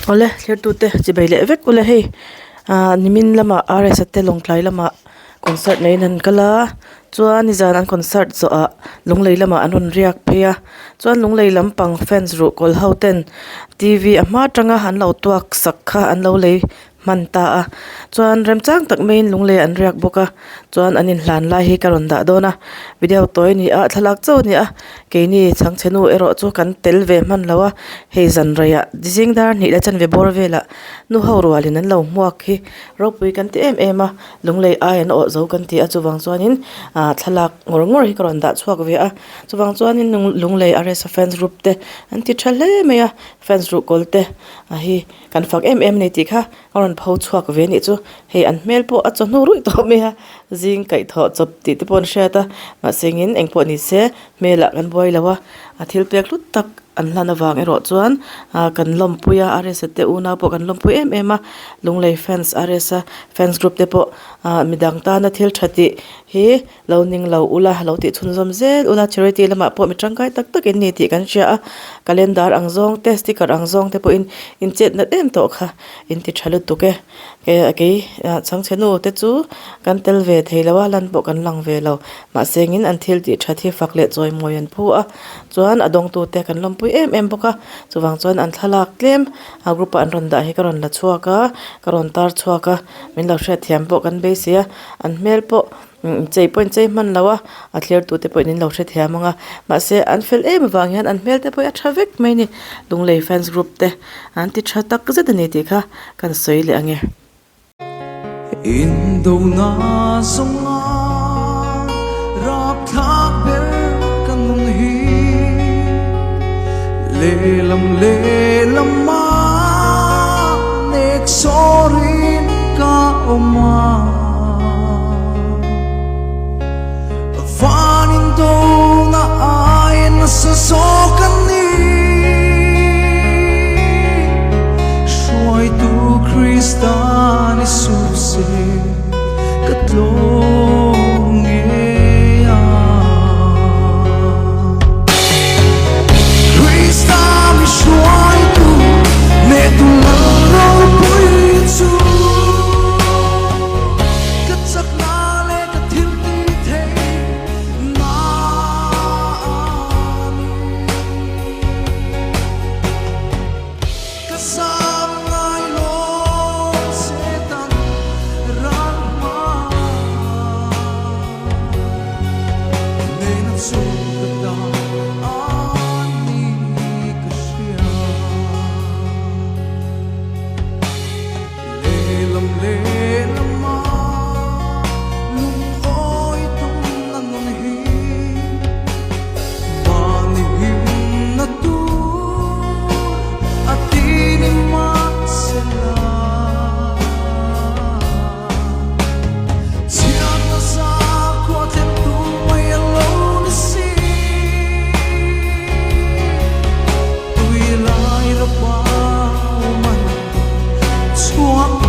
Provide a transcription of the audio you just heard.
Awle thlertute chibei leh vek ule hei ah nimin lamah R S a te lawngtlai lamah concert neiin an kal a chuan nizan an concert zawhah lunglei lamah an rawn riak phei a chuan lunglei lampang fans ruhkawl ho ten t v a hma atanga an lo tuak sak kha an lo lei hman ta a chuan remchang tak maiin lunglei an riak bawk a chuan an inhlan lai hi ka rawn dah dawn a video tawi a ni a thlalak chauh a ni a keini chhangchhe nu erawh chu kan tel ve hman lo a hei zan reiah zing dar hnih leh chanve bawr velah nu ho rualin an lo hmuak hi ropui kan ti em em a lunglei ai an awh zo kan ti a chuvang chuanin ah thlalak ngawr ngawr hi ka rawn dah chhuak ve a chuvang chuanin lunglei R S a fans group te an ti tha hle mai a fans ruhkawl te a hi. Kan fak em em nei tih kha a rawn pho chhuak ve anih chu. Hei an hmel pawh a chawhnu ruih tawh mai a, zing kaih thawh chawp tih te pawh an hriat a, mahse engin eng pawh ni se hmelah kan buai lo a, a thil pek hlut tak an hlan avang erawh chuan ah kan lawmpui a, R S a te unau pawh kan lawmpui em em a, Lunglei fans R S a fans group te pawh ah midang tana thil tha tih hi Lo ning lo ula, lo tih chhunzawm zel ula, charity lamah pawh mi tangkai tak tak in ni tih kan hria a, calendar ang zawng te, sticker ang zawng te pawhin in chet nat em tawh kha in ti tha lutuk e. Kei chhangchhe nu te chu kan tel ve thei lo a, lan pawh kan lang ve lo. Mahse engin an thil tih that hi fak leh chawimawi an phu a, chuan a dawngtu te kan lawmpui em em bawk a, chuvang chuan an thlalak tlem a group ah an rawn dah hi ka rawn la chhuak a, ka rawn tar chhuak a, min lo hriatthiam pawh kan beisei a, an hmel pawh Chei pawhin chei hman lo a, a thlertute pawhin in lo hrethiam ang a, mahse an fel em avang hian an hmel te pawh hi a tha vek mai a ni. Lunglei fans group te an ti tha tak zet a ni tih kha kan sawi leh ang e. Indona zawnga rapthlak ber ka nun hi lehlam lehlama nek sawrin ka awm a. Van indona ai nasa zawk an ni. Hruaitu Krista ni suh se ka tlawm ngei a. Krista mi hruaitu nehtu lal ropui chu. Ka chakna leh ka thil ti thei na a ni. Ka sam ngai lo Satan ram hma nena chu ka ta a ni ka hria. Lehlam lehlama lungawi tumna nun hi mahni himna tur a ti ni mahsela chhiatna sakhua thlentu mai a lo ni si. Tui lai rapa man. Chhuak